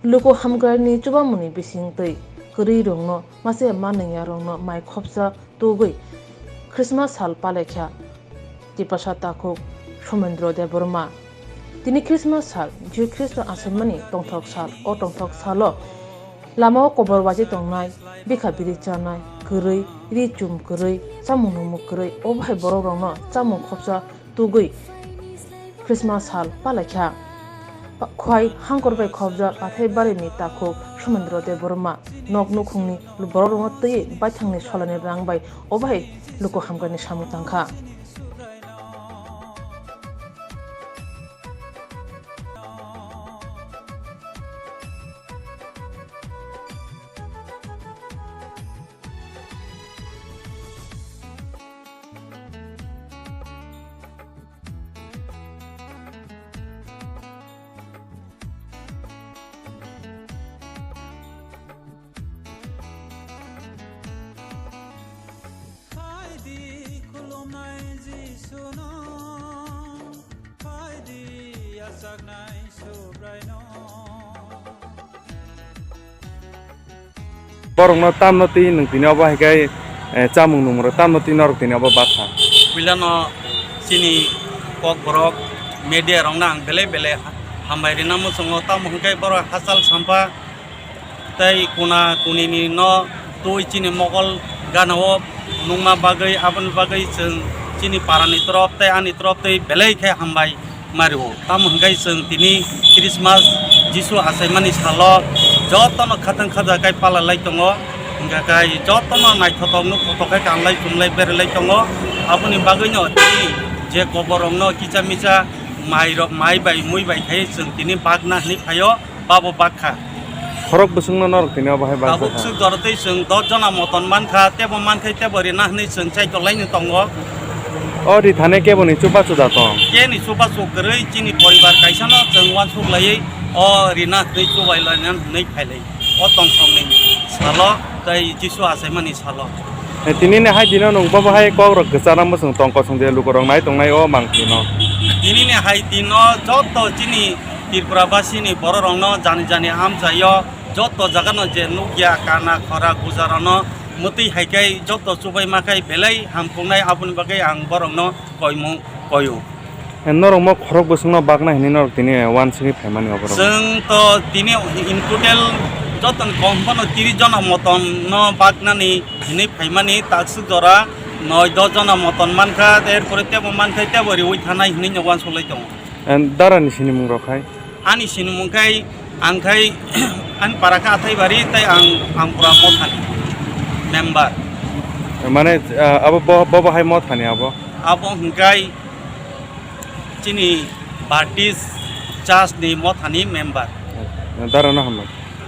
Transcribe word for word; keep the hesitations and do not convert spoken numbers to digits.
Luku hamkrai ni chubamung ni bising twi kwrwi rok no mase manwngya rok no mai khopsa tugwi Christmas sal palaikha Tiprasa takhuk Somendro Debbarma. Tini Christmas sal, Jisu Khristo achaimani tongthok sal. O tongthok salo lama o kobor waji tongnai, bikha biri chanai, kwrwi, ri chum kwrwi, chamung nungmung kwrwi, o bahai borok rok no chamung khopsa tugwi Christmas sal palaikha. Pa-, khwai hangkor bai khopjak Pathai Barini takhuk Somendro Debbarma nok nukhungni borok rokno twi baithangni solani rang bai o bahai luku hamkrai ni samung tangkha. Phaidi khulumnai Jisuno, phaidi yachaknai Subraino. Borokno tamno twi nwng tini obo hai khe, eh, chamung nungmung rok tamno twi norok tini obo bakha. Puilano chini kokborok media rokno ang belai belai ha-, hambai rina muchungo, tamo hwnkhe borok hachal sampa tei kuna kunini no twi chini mokol gana o nungma bagwi, aboni bagwi chwng chini parani torop tei ani torop twi belai khe hambai. Mario. Tamo hwnkhe chwng tini Christmas Jisu achaimani salo jotono khatang khaja kai palalai tongo, hwnkha kai jotono naithotok nuk thotok khe kanlai chumlai beralai tongo. Aboni bagwino tini je koborokno kicha micha mai rok, mai bai mui bai khai chwng tini bagna hwnwi phaio. Babo bakha. Khorok bwswkno norok tini obo hai bakha. Tabuk swk dorotwi chwng dos jona moton mankha, tebo mankhe tebo rina hwnwi chwng chaitolaini tongo. O rithani keboni chubachu da tong? Keni chubachu kwrwi chini poribar kaisano chwng uansuk laiwi o rina hwnwi chubai laina hwnwi phailai. O tongthokni salo tei Jisu achaimani salo. Eh, tinini hai dino nwng bobo hai kokrok kwchana mwswng tong kosong je lukurok nai tongnai o mangpili no. Tinini hai dino joto chini Tripura basini bororokno jani jani amchaio joto jagano je nukya kana khora gujarano mwtwi hai khe joto chubai ma khai belai hamkungnai, aboni bagwi ang borokno koimung koio. Eh, norok mo khorok bwswkno bakna hinwi norok tini uansugwi phaimani oborok? Chwng to tini in total jotoni kom phano tris jona motonno baknani hinwi phaimani, takswk jora noi dos jona moton mankha, erpore tebo mankha tebo riwi thanai hinwi no uansuklai tongo. And darani sinimung rok hai? Ani sinimung khai, ang khai, ani para khe Athaibari, tei ang, ang pura mothani member. Mane, ah, abo bo, bo, bo hai mothani abo? Abo hwnkhe chini Baptist Church ni mothani member. Darano hambai.